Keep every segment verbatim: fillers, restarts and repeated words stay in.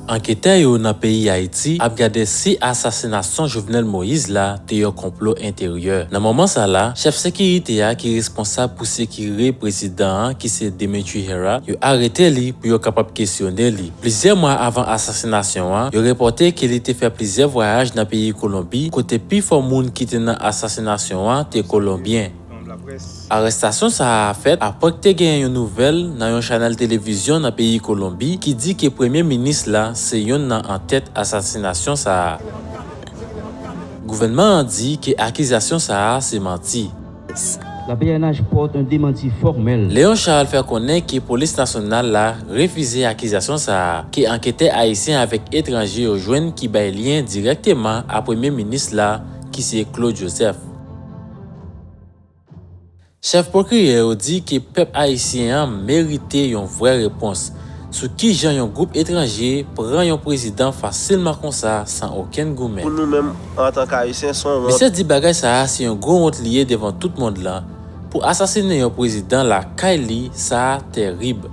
Anketè yo nan peyi Ayiti ap gade si asasinasyon Jovenel Moïse la te yon konplo enteryè. Nan moman sa la, chèf sekirite a ki responsab pou sekire prezidan an, ki se Dimitri Herrera, yo arete li pou yo kapab kesyone li. Plizyè mwa avan asasinasyon an, yo repòte ke li te fè plizyè vwayaj nan peyi Kolonbi, kote pifò moun ki te nan asasinasyon an te Kolonbyen. Arèstasyon sa a fèt apre k te genyen yon nouvèl nan yon chanèl televizyon nan peyi Kolonbi ki di ke premye minis la se yonn nan antèt asasinasyon sa a. Gouvènman an di ke akizasyon sa a se manti. La P N H porte un démenti formel. Léon Charles fè konnen ke polis nasyonal la refize akizasyon sa a ke anketè ayisyen avèk etranje yo jwenn ki bay lyen dirèkteman a premye minis la, ki se Claude Joseph. Chèf pwokirè yo di ke pèp ayisyen an merite yon vrè repons sou kijan yon gwoup etranje pran yon prezidan fasilman konsa san okenn goumen. Pou nou menm, antanke Ayisyen, se yon wont. Misye di bagay sa a se yon gwo wont li ye devan tout mond lan. Pou asasinen yon prezidan lakay li, sa a tèrib.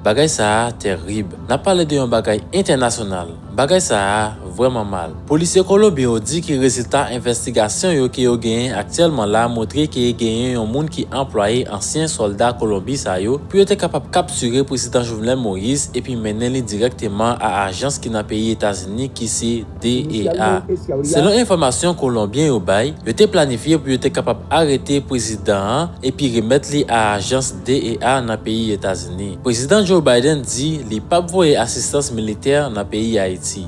Bagay sa a tèrib. N ap pale de yon bagay entènasyonal. Bagay sa a vrèman mal. Polisye kolonbyen yo di ke rezilta envèstigasyon yo ke yo genyen aktyèlman la montre ke genyen yon moun ki anplwaye ansyen sòlda Kolonbi sa yo pou yo te kapab kaptire prezidan Jovenel Moïse epi mennen li dirèkteman a ajans ki nan peyi Etazini ki se D E A. Selon enfòmasyon kolonbyen yo bay, yo te planifye pou yo te kapab arete prezidan an epi remèt li a ajans D E A nan peyi Etazini. Prezidan Joe Biden di li p ap voye asistans militè nan peyi Ayiti.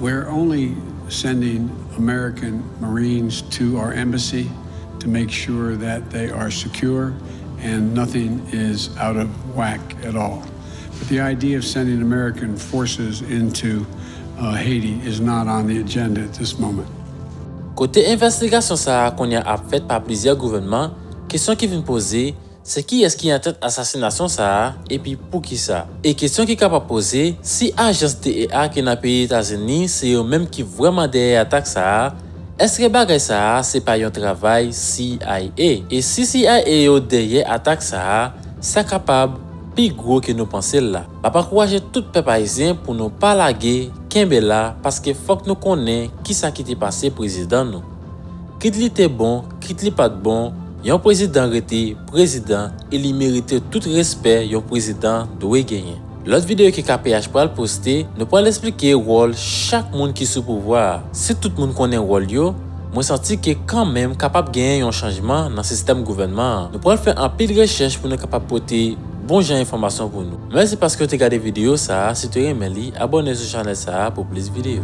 We're only sending American Marines to our embassy to make sure that they are secure and nothing is out of whack at all. But the idea of sending American forces into uh, Haiti is not on the agenda at this moment. Kote envèstigasyon sa a kounye a ap fèt pa plizyè gouvènman, kesyon ki vin poze, se kiyès ki antèt asasinasyon sa a, epi poukisa? E kesyon ki kapab poze, si ajans D E A ki nan peyi Etazini se yo menm ki vrèman dèyè atak sa a, èske bagay sa a se pa yon travay C I A? E si C I A yo dèyè atak sa a, sa kapab pi gwo ke nou panse l la. M ap ankouraje tout pèp ayisyen pou nou pa lage, kenbe la, paske fòk nou konnen kisa ki te pase prezidan nou. Kit li te bon, kit li pa t bon, yon prezidan rete prezidan e li merite tout respè yon prezidan dwe genyen. Lòt videyo ke K P H pral poste, nou pral esplike wòl chak moun ki sou pouvwa a. Si tout moun konnen wòl yo, mwen santi ke kanmenm kapab genyen yon chanjman nan sistèm gouvènman an. Nou pral fè anpil rechèch pou nou kapab pote bon jan enfòmasyon pou nou. Mèsi paske w te gade videyo sa a, si w te renmen li, abòne sou chanèl sa a pou plis videyo.